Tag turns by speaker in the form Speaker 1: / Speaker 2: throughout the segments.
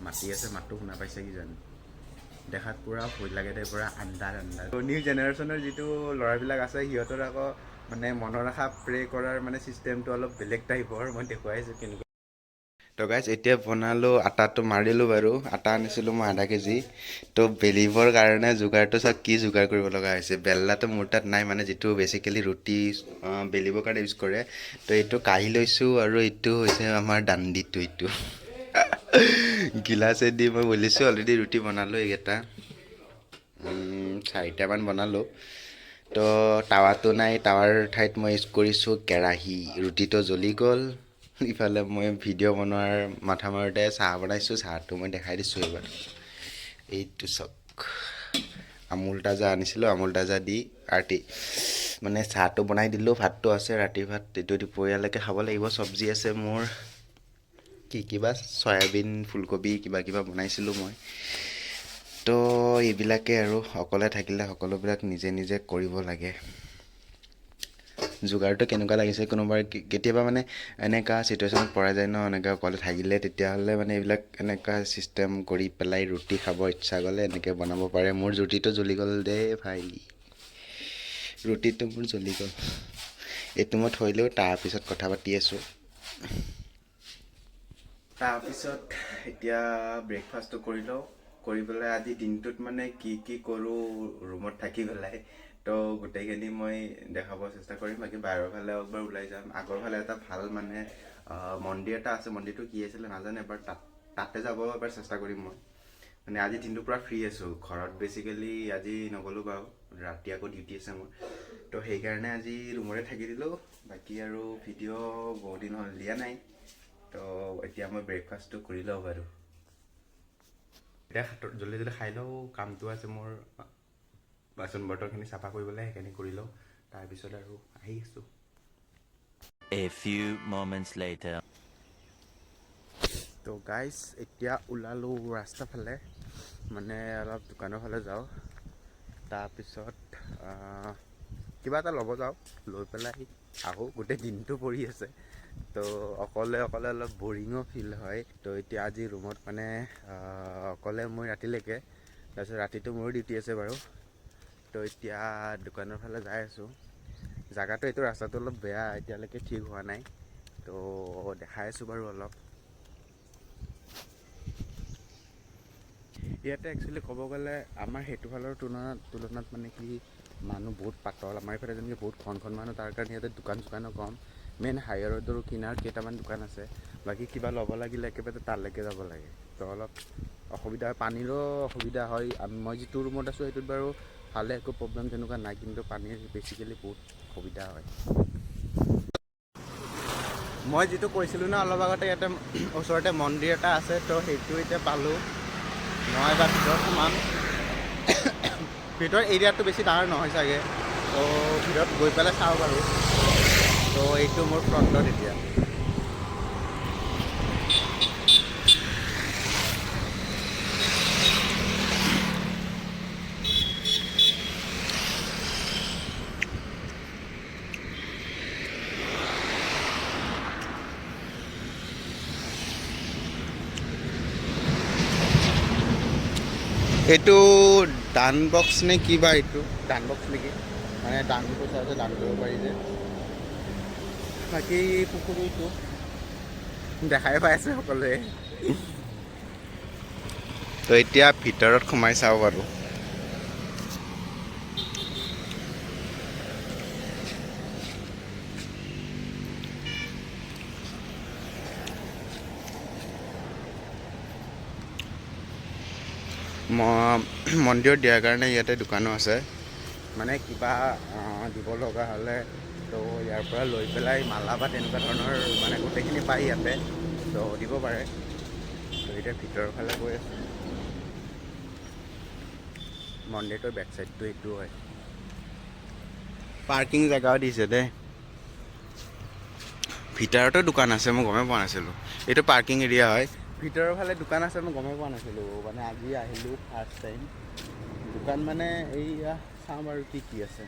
Speaker 1: মাতি আছে, মাতটো শুনা পাইছে কিজানি। দেখাত পূৰা ভয় লাগে দে, পূৰা আন্ধাৰ আন্ধাৰ। নিউ জেনেৰেশ্যনৰ যিটো ল'ৰাবিলাক আছে, সিহঁতৰ আকৌ মানে মনৰ আশা প্ৰে কৰাৰ মানে ছিষ্টেমটো অলপ বেলেগ টাইপৰ। মই দেখুৱাইছোঁ কেনেকুৱা। তো গাইজ, এতিয়া বনালোঁ, আটাটো মাৰিলোঁ বাৰু। আটা আনিছিলোঁ মই আধা কেজি। তো বেলিবৰ কাৰণে যোগাৰটো চাওক, কি যোগাৰ কৰিব লগা হৈছে। বেল্লাটো মোৰ তাত নাই, মানে যিটো বেচিকেলি ৰুটি বেলিবৰ কাৰণে ইউজ কৰে। তো এইটো কাঢ়ি লৈছোঁ আৰু এইটো হৈছে আমাৰ দাণ্ডিটো। এইটো গিলাচেদি মই বেলিছোঁ। অলৰেডি ৰুটি বনালোঁ এইকেইটা, চাৰিটামান বনালোঁ। তো টাৱাটো নাই, টাৱাৰ ঠাইত মই ইউজ কৰিছোঁ কেৰাহী। ৰুটিটো জ্বলি গ'ল। ইফালে মই ভিডিঅ' বনোৱাৰ মাথা মাৰোঁতে চাহ বনাইছোঁ। চাহটো মই দেখাই দিছোঁ এইবাৰ। এইটো চাওক, আমুল তাজা আনিছিলোঁ। আমুল তাজা দি ৰাতি মানে চাহটো বনাই দিলোঁ। ভাতটো আছে, ৰাতিৰ ভাত, এইটো দুপৰীয়ালৈকে খাব লাগিব। চব্জি আছে মোৰ, কি কিবা চয়াবিন, ফুলকবি কিবা কিবা বনাইছিলোঁ মই। তো এইবিলাকে আৰু, অকলে থাকিলে সকলোবিলাক নিজে নিজে কৰিব লাগে। যোগাৰটো কেনেকুৱা লাগিছে কোনোবাৰ? কেতিয়াবা মানে এনেকুৱা চিটুৱেশ্যনত পৰা যায় ন, এনেকৈ অকলে থাকিলে, তেতিয়াহ'লে মানে এইবিলাক এনেকুৱা ছিষ্টেম কৰি পেলাই ৰুটি খাব ইচ্ছা গ'লে এনেকৈ বনাব পাৰে। মোৰ ৰুটিটো জ্বলি গ'ল দেই ভাই, ৰুটিটো মোৰ জ্বলি গ'ল। এইটো মই থৈ লওঁ, তাৰপিছত কথা পাতি আছোঁ। তাৰপিছত এতিয়া ব্ৰেকফাষ্টটো কৰি লওঁ। কৰি পেলাই আজি দিনটোত মানে কি কি কৰোঁ ৰুমত থাকি পেলাই, তো গোটেইখিনি মই দেখাব চেষ্টা কৰিম। বাকী বাহিৰৰ ফালে একবাৰ ওলাই যাম। আগৰ ফালে এটা ভাল মানে মন্দিৰ এটা আছে। মন্দিৰটো কি আছিলে নাজানো, এবাৰ তাতে যাব এবাৰ চেষ্টা কৰিম মই। মানে আজি দিনটো পূৰা ফ্ৰী আছোঁ ঘৰত। বেচিকেলি আজি নগ'লোঁ বাৰু, ৰাতি আকৌ ডিউটি আছে মোৰ। তো সেইকাৰণে আজি ৰুমতে থাকি দিলোঁ। বাকী আৰু ভিডিঅ' বহুত দিন হ'ল দিয়া নাই। তো এতিয়া মই ব্ৰেকফাষ্টটো কৰি লওঁ বাৰু। এতিয়া জল্দি জল্দি খাই লওঁ। কামটো আছে মোৰ, বাচন বৰ্তনখিনি চাফা কৰিবলৈ, সেইখিনি কৰি লওঁ, তাৰপিছত আৰু আহি আছোঁ।
Speaker 2: A few moments later.
Speaker 1: তো গাইজ, এতিয়া ওলালোঁ ৰাস্তা ফালে, মানে অলপ দোকানৰ ফালে যাওঁ। তাৰপিছত কিবা এটা ল'ব যাওঁ, লৈ পেলাই আহোঁ। গোটেই দিনটো পৰি আছে, তো অকলে অকলে অলপ বৰিঙো ফিল হয়। তো এতিয়া আজি ৰুমত মানে অকলে মই ৰাতিলৈকে, তাৰপিছত ৰাতিটো মোৰো ডিউটি আছে বাৰু। তো এতিয়া দোকানৰ ফালে যাই আছোঁ। জাগাটো এইটো, ৰাস্তাটো অলপ বেয়া, এতিয়ালৈকে ঠিক হোৱা নাই। তো দেখাই আছোঁ বাৰু অলপ। ইয়াতে একচুৱেলি ক'ব গ'লে আমাৰ সেইটো ফালৰ তুলনাত মানে কি মানুহ বহুত পাতল। আমাৰ এইফালে যেনেকৈ বহুত ঘন ঘন মানুহ, তাৰ কাৰণে ইয়াতে দোকান চোকানো কম। মেইন হাই ৰোডৰ কিনাৰত কেইটামান দোকান আছে। বাকী কিবা ল'ব লাগিলে একেবাৰে তালৈকে যাব লাগে। তো অলপ অসুবিধা হয়, পানীৰো অসুবিধা হয়। মই যিটো ৰুমত আছোঁ সেইটোত বাৰু ভালে, একো প্ৰব্লেম তেনেকুৱা নাই, কিন্তু পানীৰ বেচিকেলি বহুত অসুবিধা হয়। মই যিটো কৈছিলোঁ ন অলপ আগতে, ইয়াতে ওচৰতে মন্দিৰ এটা আছে, তো সেইটো এতিয়া পালোঁ মই। এবাৰ ভিতৰত সোমাম। ভিতৰত এৰিয়াটো বেছি ডাঙৰ নহয় চাগে, তো ভিতৰত গৈ পেলাই চাওঁ বাৰু। তো এইটো মোৰ ফ্ৰণ্টত এতিয়া। এইটো দান বক্স নে কিবা, এইটো দান বক্স নেকি? মানে দান পইচা আছে, দান কৰিব পাৰি যে। বাকী পুখুৰীটো দেখাই পাই আছে সকলোৱে। তো এতিয়া ভিতৰত সোমাই চাওঁ বাৰু। মন্দিৰত দিয়াৰ কাৰণে ইয়াতে দোকানো আছে। মানে কিবা দিব লগা হ'লে তো ইয়াৰ পৰা লৈ পেলাই মালা বা তেনেকুৱা ধৰণৰ মানে গোটেইখিনি পায় ইয়াতে, তো দিব পাৰে। তো এতিয়া ভিতৰৰ ফালে গৈ আছোঁ। মন্দিৰটোৰ বেক চাইডটো এইটো হয়। পাৰ্কিং জেগাও দিছে দেই। ভিতৰতো দোকান আছে, মই গমেই পোৱা নাছিলোঁ। এইটো পাৰ্কিং এৰিয়া হয়। ভিতৰৰ ফালে দোকান আছে, মই গমেই পোৱা নাছিলোঁ। মানে আজি আহিলোঁ ফাৰ্ষ্ট টাইম দোকান, মানে এইয়া চাওঁ বাৰু কি কি আছে।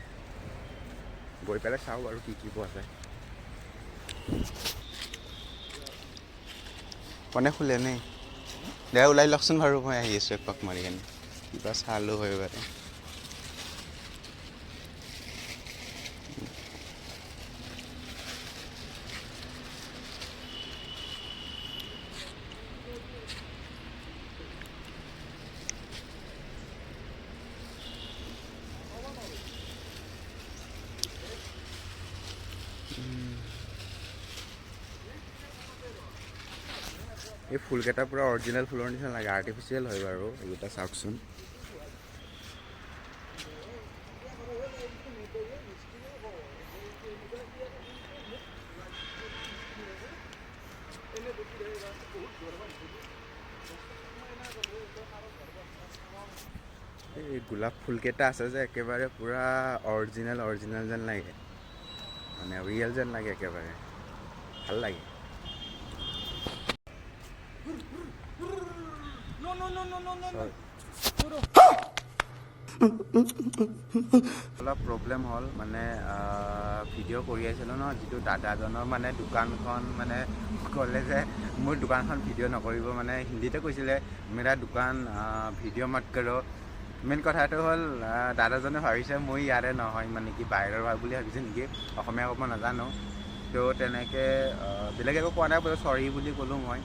Speaker 1: গৈ পেলাই চাওঁ বাৰু কি কি পোৱা যায়। কোনে খোলে নে? দে ওলাই লওকচোন বাৰু, মই আহি আছোঁ একপাক মাৰি কেনে, কিবা চালোঁ হয় বাৰু। এই ফুলকেইটা পূৰা অৰিজিনেল ফুলৰ নিচিনা লাগে, আৰ্টিফিচিয়েল হয় বাৰু এইকেইটা, চাওকচোন। এই গোলাপ ফুলকেইটা আছে যে একেবাৰে পূৰা অৰিজিনেল অৰিজিনেল যেন লাগে, মানে ৰিয়েল যেন লাগে, একেবাৰে ভাল লাগে। অলপ প্ৰব্লেম হ'ল, মানে ভিডিঅ' কৰি আছিলোঁ ন, যিটো দাদাজনৰ মানে দোকানখন, মানে ক'লে যে মোৰ দোকানখন ভিডিঅ' নকৰিব, মানে হিন্দীতে কৈছিলে মেৰা দোকান ভিডিঅ' মত কৰো। মেইন কথাটো হ'ল দাদাজনে ভাবিছে মই ইয়াৰে নহয়, মানে কি বাহিৰৰ হয় বুলি ভাবিছে নেকি, অসমীয়া ক'ব নাজানো। তো তেনেকৈ বেলেগ একো কোৱা নাই বাৰু, চৰি বুলি ক'লোঁ মই।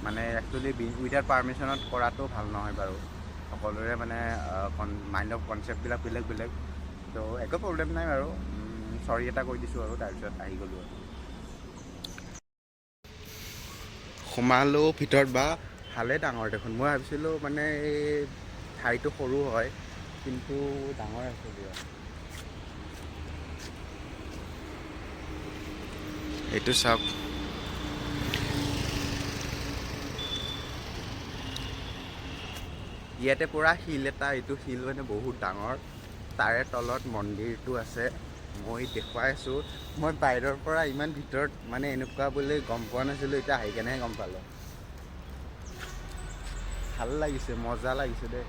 Speaker 1: মানে একচুৱেলি উইদাউট পাৰ্মিশ্যনত কৰাটো ভাল নহয় বাৰু, সকলোৰে মানে মাইণ্ড অফ কনচেপ্টবিলাক বেলেগ বেলেগ। তো একো প্ৰব্লেম নাই বাৰু, চৰি এটা কৈ দিছোঁ আৰু তাৰপিছত আহি গ'লোঁ আৰু। সোমালোঁ ভিতৰত, বা ভালেই ডাঙৰ দেখোন। মই ভাবিছিলোঁ মানে এই ঠাইটো সৰু হয়, কিন্তু ডাঙৰ আছে দিয়ক। এইটো চাওক, ইয়াতে পূৰা শিল এটা, এইটো শিল মানে বহুত ডাঙৰ, তাৰে তলত মন্দিৰটো আছে। মই দেখুৱাই আছোঁ, মই বাহিৰৰ পৰা ইমান ভিতৰত মানে এনেকুৱা বুলি গম পোৱা নাছিলোঁ, এতিয়া আহি কেনেহে গম পালোঁ। ভাল লাগিছে, মজা লাগিছে দেই।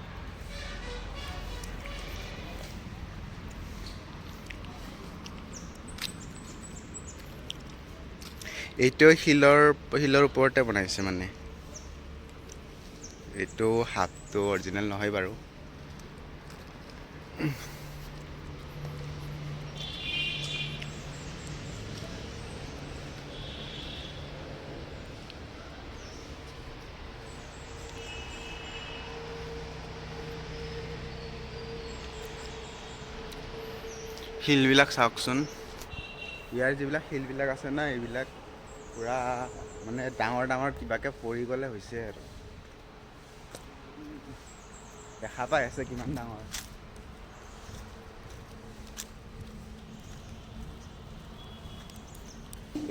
Speaker 1: এইটো শিলৰ শিলৰ ওপৰতে বনাইছে, মানে এইটো সাপটো অৰিজিনেল নহয় বাৰু। শিলবিলাক চাওকচোন, ইয়াৰ যিবিলাক শিলবিলাক আছে ন, এইবিলাক পূৰা মানে ডাঙৰ ডাঙৰ কিবাকে পৰি গ'লে হৈছে আৰু। দেখা পাই আছে কিমান ডাঙৰ।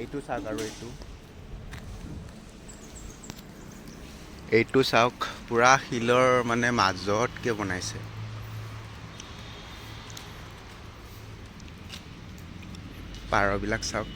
Speaker 1: এইটো চাওক আৰু এইটো, এইটো চাওক, পূৰা শিলৰ মানে মাজতকে বনাইছে। পাৰবিলাক চাওক,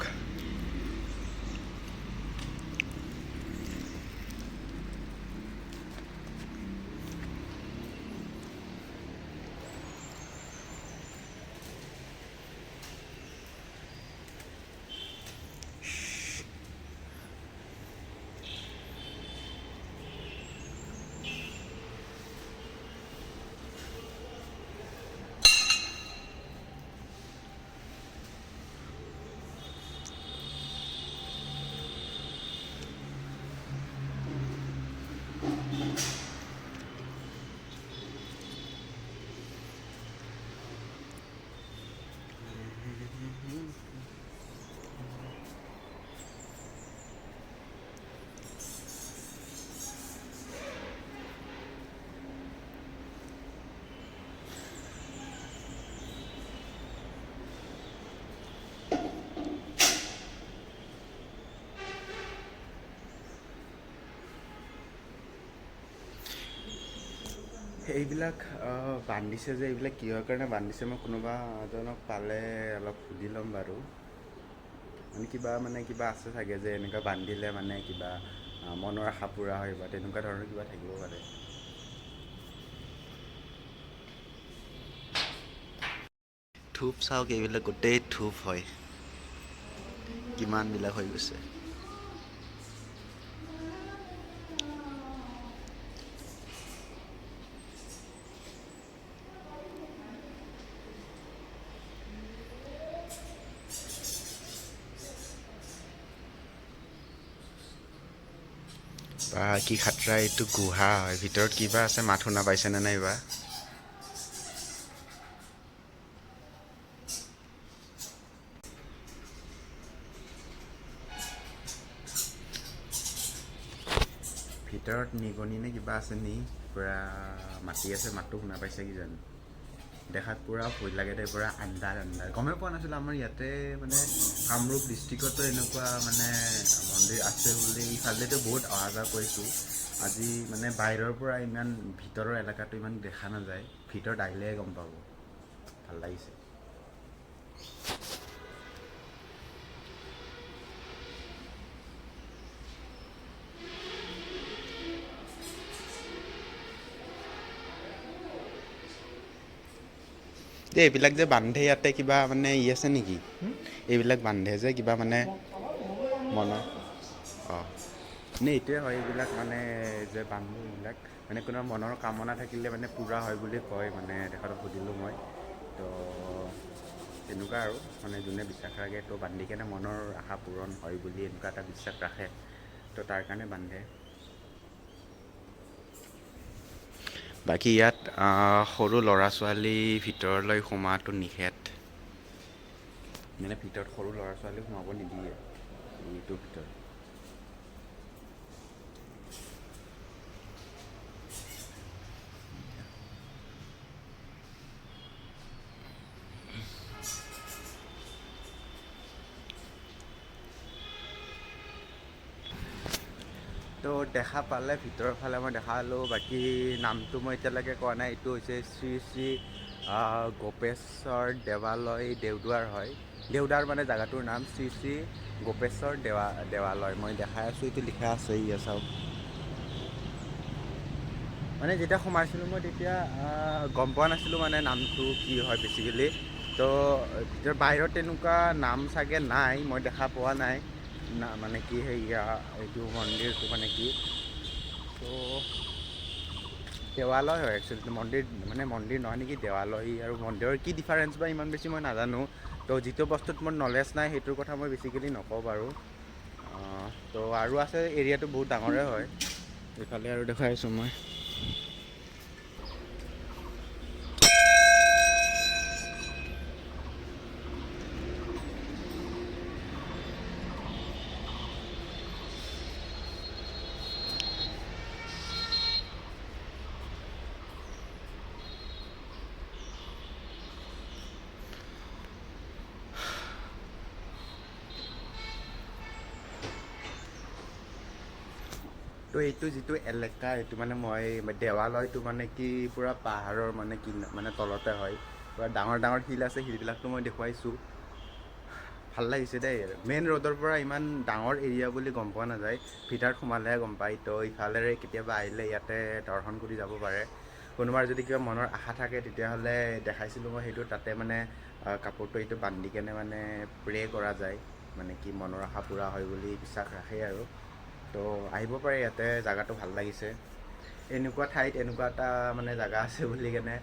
Speaker 1: এইবিলাক বান্ধিছে যে, এইবিলাক কিহৰ কাৰণে বান্ধিছে মই কোনোবা এজনক পালে অলপ সুধি ল'ম বাৰু। মানে কিবা আছে চাগে যে এনেকুৱা বান্ধিলে মানে কিবা মনৰ আশা পূৰা হয় বা তেনেকুৱা ধৰণৰ কিবা থাকিব পাৰে।
Speaker 2: ধূপ চাওক, এইবিলাক গোটেই ধূপ হয়, কিমানবিলাক হৈ গৈছে।
Speaker 1: বা কি খাতৰা, এইটো গুহা হয়, ভিতৰত কিবা আছে, মাত শুনা পাইছেনে নাই বা? ভিতৰত নিগনি নে কিবা আছে নি, পূৰা মাতি আছে, মাতটো শুনা পাইছে কিজানি। দেখাত পূৰা ভয় লাগে দেই, পূৰা আন্ধাৰ আন্ধাৰ। গমেই পোৱা নাছিলোঁ আমাৰ ইয়াতে মানে কামৰূপ ডিষ্ট্ৰিক্টতো এনেকুৱা মানে মন্দিৰ আছে বুলি। ইফালেতো বহুত অহা যোৱা কৰিছোঁ, আজি মানে বাহিৰৰ পৰা ইমান ভিতৰৰ এলেকাটো ইমান দেখা নাযায়, ভিতৰত আহিলেহে গম পাব। ভাল লাগিছে। দেই এইবিলাক যে বান্ধে ইয়াতে কিবা মানে ই আছে নেকি? এইবিলাক বান্ধে যে কিবা মানে মনৰ, অঁ নে এইটোৱে হয়, এইবিলাক মানে যে বান্ধে এইবিলাক মানে কোনোবা মনৰ কামনা থাকিলে মানে পূৰা হয় বুলি কয়, মানে তেখেতক সুধিলোঁ মই। তো তেনেকুৱা আৰু মানে যোনে বিশ্বাস ৰাখে, তো বান্ধি কেনে মনৰ আশা পূৰণ হয় বুলি এনেকুৱা এটা বিশ্বাস ৰাখে, তো তাৰ কাৰণে বান্ধে। বাকী ইয়াত সৰু ল'ৰা ছোৱালী ভিতৰলৈ সোমোৱাটো নিষেধ, মানে ভিতৰত সৰু ল'ৰা ছোৱালী সোমাব নিদিয়ে এইটোৰ ভিতৰত। তো দেখা পালে ভিতৰৰ ফালে মই দেখালোঁ, বাকী নামটো মই এতিয়ালৈকে কোৱা নাই। এইটো হৈছে শ্ৰী শ্ৰী গোপেশ্বৰ দেৱালয় দেওদুৱাৰ হয়, দেওদাৰ মানে জেগাটোৰ নাম শ্ৰী শ্ৰী গোপেশ্বৰ দেৱালয়। মই দেখাই আছোঁ, এইটো লিখা আছে ইয়া চাওক। মানে যেতিয়া সোমাইছিলোঁ মই তেতিয়া গম পোৱা নাছিলোঁ মানে নামটো কি হয় বেচিকেলি। তো ভিতৰত বাহিৰত তেনেকুৱা নাম চাগে নাই, মই দেখা পোৱা নাই না, মানে কি সেইয়া এইটো মন্দিৰটো মানে কি, তো দেৱালয় হয় একচুৱেলি, মন্দিৰ মানে মন্দিৰ নহয় নেকি, দেৱালয়। আৰু মন্দিৰৰ কি ডিফাৰেঞ্চ বা ইমান বেছি মই নাজানো, তো যিটো বস্তুত মোৰ নলেজ নাই সেইটোৰ কথা মই বেচিকেলি নকওঁ বাৰু। তো আৰু আছে, এৰিয়াটো বহুত ডাঙৰে হয়, এইফালে আৰু দেখুৱাই আছোঁ মই। তো এইটো যিটো এলেকা, এইটো মানে মই দেৱালয়টো মানে কি পূৰা পাহাৰৰ মানে কি মানে তলতে হয়, পূৰা ডাঙৰ ডাঙৰ শিল আছে, শিলবিলাকতো মই দেখুৱাইছোঁ। ভাল লাগিছে দেই। মেইন ৰোডৰ পৰা ইমান ডাঙৰ এৰিয়া বুলি গম পোৱা নাযায়, ভিতৰত সোমালেহে গম পায়। তো ইফালেৰে কেতিয়াবা আহিলে ইয়াতে দৰ্শন কৰি যাব পাৰে। কোনোবাৰ যদি কিবা মনৰ আশা থাকে তেতিয়াহ'লে দেখাইছিলোঁ মই সেইটো, তাতে মানে কাপোৰটো এইটো বান্ধি কেনে মানে প্ৰে কৰা যায়, মানে কি মনৰ আশা পূৰা হয় বুলি বিশ্বাস ৰাখে আৰু। তো আহিব পাৰে ইয়াতে, জেগাটো ভাল লাগিছে। এনেকুৱা ঠাইত এনেকুৱা এটা মানে জেগা আছে বুলি কেনে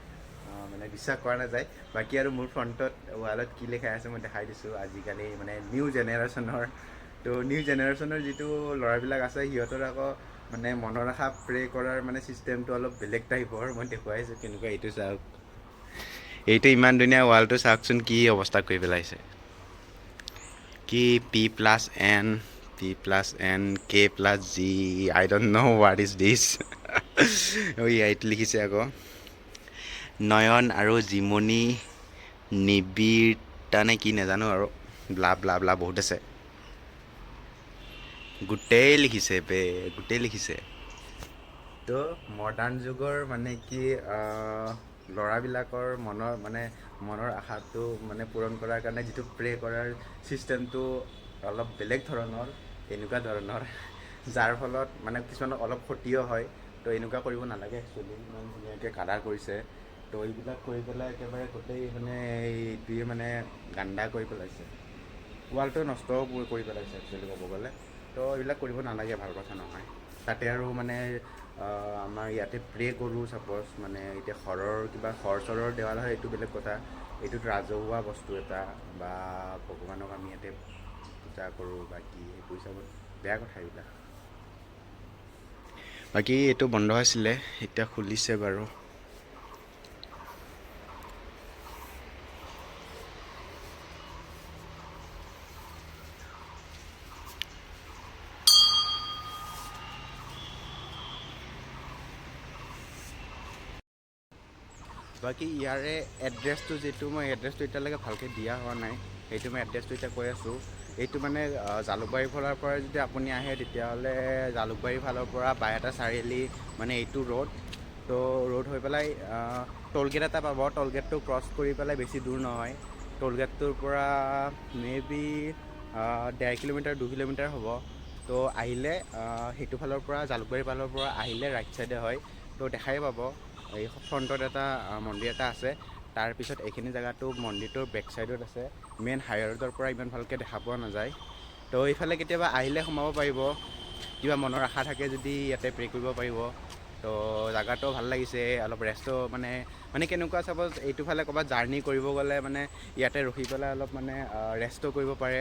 Speaker 1: মানে বিশ্বাস কৰা নাযায়। বাকী আৰু মোৰ ফ্ৰণ্টত ৱালত কি লিখা আছে মই দেখাই দিছোঁ। আজিকালি মানে নিউ জেনেৰেশ্যনৰ, তো নিউ জেনেৰেশ্যনৰ যিটো ল'ৰাবিলাক আছে সিহঁতৰ আকৌ মানে মনৰ আশা প্ৰে কৰাৰ মানে ছিষ্টেমটো অলপ বেলেগ টাইপৰ, মই দেখুৱাইছোঁ কেনেকুৱা। এইটো চাওক, এইটো ইমান ধুনীয়া ৱালটো চাওকচোন কি অৱস্থা কৰি পেলাইছে। কি P plus N, P plus N, K plus G, I don't know what is this. এইটো লিখিছে আকৌ নয়ন আৰু জিমনি নিবিড়তা নে কি নাজানো আৰু, ব্লা ব্লা ব্লা বহুত আছে, গোটেই লিখিছে বে, গোটেই লিখিছে। তো মডাৰ্ণ যুগৰ মানে কি ল'ৰাবিলাকৰ মনৰ মানে মনৰ আশাটো মানে পূৰণ কৰাৰ কাৰণে যিটো প্ৰে কৰাৰ ছিষ্টেমটো অলপ বেলেগ ধৰণৰ, এনেকুৱা ধৰণৰ, যাৰ ফলত মানে কিছুমানৰ অলপ ক্ষতিও হয়। তো এনেকুৱা কৰিব নালাগে একচুৱেলি, ইমান ধুনীয়াকৈ কালাৰ কৰিছে, তো এইবিলাক কৰি পেলাই একেবাৰে গোটেই মানে এইটোৱে মানে গান্দা কৰি পেলাইছে, ৱালটো নষ্টও কৰি পেলাইছে একচুৱেলি ক'ব গ'লে। তো এইবিলাক কৰিব নালাগে, ভাল কথা নহয়। তাতে আৰু মানে আমাৰ ইয়াতে প্ৰে কৰোঁ ছাপ'জ, মানে এতিয়া ঘৰৰ কিবা ঘৰ চৰৰ দেৱাল হয় এইটো বেলেগ কথা, এইটোত ৰাজহুৱা বস্তু এটা বা ভগৱানক আমি ইয়াতে পূজা কৰোঁ বা কি, সেইটো হিচাপত বেয়া কথা এইবিলাক। বাকী এইটো বন্ধ আছিলে, এতিয়া খুলিছে বাৰু। বাকী ইয়াৰে এড্ৰেছটো যিটো, মই এড্ৰেছটো এতিয়ালৈকে ভালকৈ দিয়া হোৱা নাই, সেইটো মই এড্ৰেছটো এতিয়া কৈ আছোঁ। এইটো মানে জালুকবাৰীৰ ফালৰ পৰা যদি আপুনি আহে, তেতিয়াহ'লে জালুকবাৰীৰ ফালৰ পৰা বাইহাটা চাৰিআলি, মানে এইটো ৰোড, তো ৰোড হৈ পেলাই টোলগেট এটা পাব। টোলগেটটো ক্ৰছ কৰি পেলাই বেছি দূৰ নহয়। টোলগেটটোৰ পৰা মে বি 1.5 কিলোমিটাৰ, 2 কিলোমিটাৰ হ'ব। তো আহিলে সেইটো ফালৰ পৰা, জালুকবাৰীৰ ফালৰ পৰা আহিলে ৰাইট ছাইডে হয়, তো দেখাই পাব। এই ফ্ৰণ্টত এটা মন্দিৰ এটা আছে। তাৰপিছত এইখিনি জেগাটো মন্দিৰটোৰ বেক ছাইডত আছে। মেইন হাই ৰোডৰ পৰা ইমান ভালকৈ দেখা পোৱা নাযায়। তো এইফালে কেতিয়াবা আহিলে সোমাব পাৰিব, কিবা মনৰ আশা থাকে যদি ইয়াতে প্ৰে কৰিব পাৰিব। তো জেগাটো ভাল লাগিছে, অলপ ৰেষ্টো মানে কেনেকুৱা, চাপ'জ এইটো ফালে ক'ৰবাত জাৰ্ণি কৰিব গ'লে মানে ইয়াতে ৰখি পেলাই অলপ মানে ৰেষ্টো কৰিব পাৰে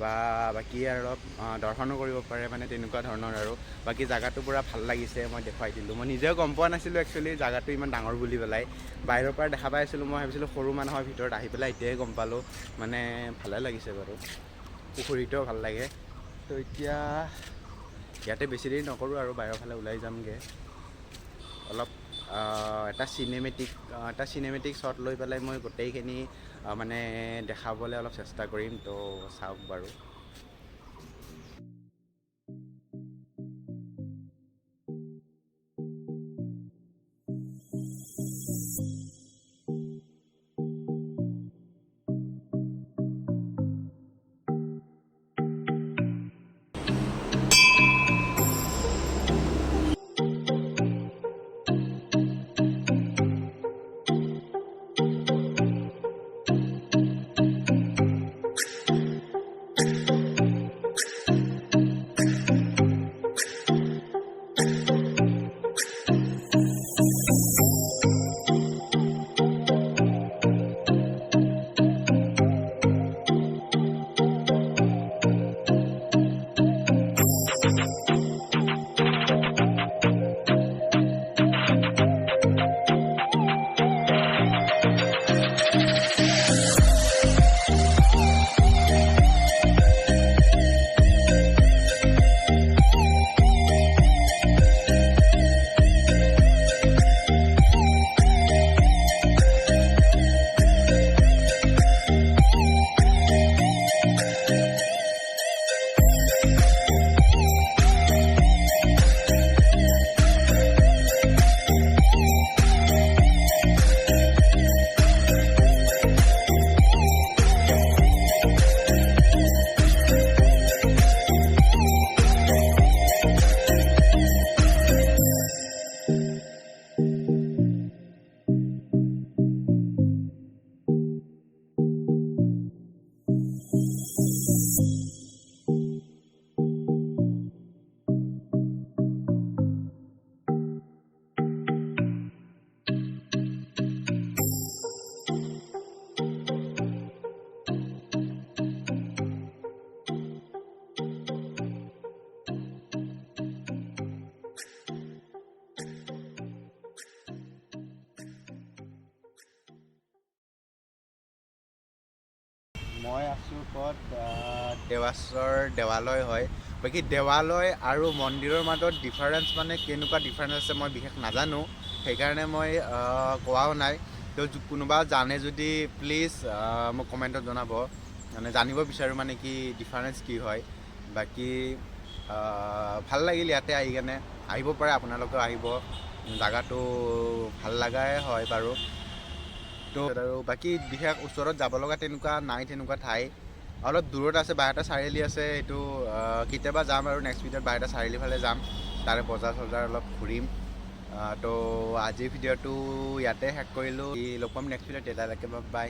Speaker 1: বা বাকী আৰু অলপ দৰ্শনো কৰিব পাৰে, মানে তেনেকুৱা ধৰণৰ আৰু। বাকী জেগাটো পূৰা ভাল লাগিছে, মই দেখুৱাই দিলোঁ। মই নিজেও গম পোৱা নাছিলোঁ একচুৱেলি জেগাটো ইমান ডাঙৰ বুলি পেলাই। বাহিৰৰ পৰা দেখা পাই আছিলোঁ, মই ভাবিছিলোঁ সৰু মানুহৰ, ভিতৰত আহি পেলাই এতিয়াই গম পালোঁ। মানে ভালে লাগিছে বাৰু, পুখুৰীটোও ভাল লাগে। তো এতিয়া ইয়াতে বেছি দেৰি নকৰোঁ আৰু বাহিৰৰ ফালে ওলাই যামগৈ। অলপ এটা চিনেমেটিক শ্বট লৈ পেলাই মই গোটেইখিনি মানে দেখাবলৈ অলপ চেষ্টা কৰিম। তো চাওক বাৰু। মই আছোঁ ক'ত? দেৱাশ্বৰ দেৱালয় হয়। বাকী দেৱালয় আৰু মন্দিৰৰ মাজত ডিফাৰেঞ্চ, মানে কেনেকুৱা ডিফাৰেঞ্চ আছে মই বিশেষ নাজানো, সেইকাৰণে মই কোৱাও নাই। তো কোনোবা জানে যদি প্লিজ মোক কমেণ্টত জনাব। মানে জানিব বিচাৰোঁ মানে কি ডিফাৰেঞ্চ কি হয়। বাকী ভাল লাগিল ইয়াতে আহি কেনে। আহিব পাৰে, আপোনালোকেও আহিব, জাগাটো ভাল লগাই হয় বাৰু। তো আৰু বাকী বিশেষ ওচৰত যাব লগা তেনেকুৱা নাই, তেনেকুৱা ঠাই অলপ দূৰত আছে, বাইহাটা চাৰিআলি আছে। সেইটো কেতিয়াবা যাম আৰু নেক্সট ভিডিঅ'ত বাইহাটা চাৰিআলি ফালে যাম, তাৰে বজাৰ চজাৰ অলপ ঘূৰিম। তো আজিৰ ভিডিঅ'টো ইয়াতে শেষ কৰিলোঁ। লগ পাম নেক্সট ভিডিঅ'ত, তেতিয়ালৈকে বাই।